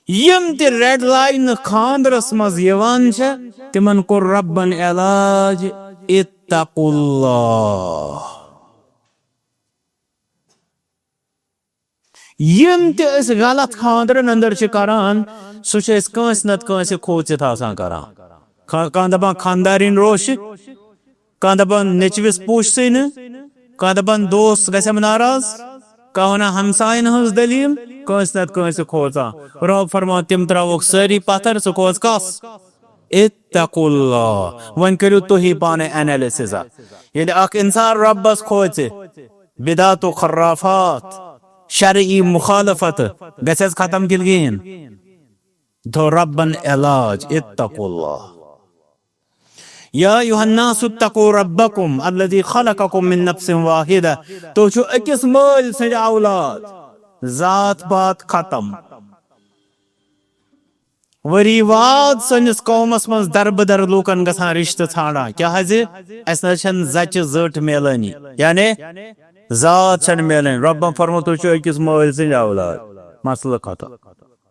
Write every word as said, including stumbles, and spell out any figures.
یِم تہِ ریڈ لاینہٕ خاندرس منٛز یِوان چھِ، تِمن کوٚر ربن علاج، اتقوا اللہ۔ یِم تہِ أسۍ غلط خاندرن اندر چھِ کران، سُہ چھُ أسۍ کٲنٛسہِ نتہٕ کٲنٛسہِ کھوژِتھ آسان کران۔ کھا-، کانٛہہ دپان خاندارِنۍ روشہِ، کانٛہہ دپان نیٚچوِس پوٗچھسٕے نہٕ، کانٛہہ دپان دوس گژھٮ۪م ناراض، کانٛہہ ونان ہمساین ہٕنٛز دٔلیٖل، کٲنٛسہِ نتہٕ کٲنٛسہِ کھوژان۔ رب فرمان، تِم تراووکھ سٲری پتھر، ژٕ کھوژ کس؟ اتقوا اللہ۔ وۄنۍ کٔرِو تُہی پانے انالیسس۔ ییٚلہِ اکھ انسان ربس کھوژِ، بدعت و خرافات، شرعی مخالفت گژھٮ۪س ختم کِنہٕ کِہیٖنۍ؟ دو ربن علاج، اتقوا اللہ۔ یا ایھا الناس اتقوا ربکم الذی خلقکم من نفس واحدہ۔ تُہۍ چھِو أکِس مٲلۍ سٕنٛدۍ اولاد، ذات پات ختم۔ ؤری واد سٲنِس قومس منٛز دربٕدر لوٗکن گژھان رشتہٕ ژھانڈان، کیٛاہ حظ؟ اَسہِ نہ حظ چھَنہٕ زچہِ زٔٹ میلٲنی، یعنی ذات چھَنہٕ میلٲنی۔ رۄبن فرموو، تُہۍ چھِو أکِس مٲلۍ سٕنٛدۍ اولاد، مسلہٕ ختم۔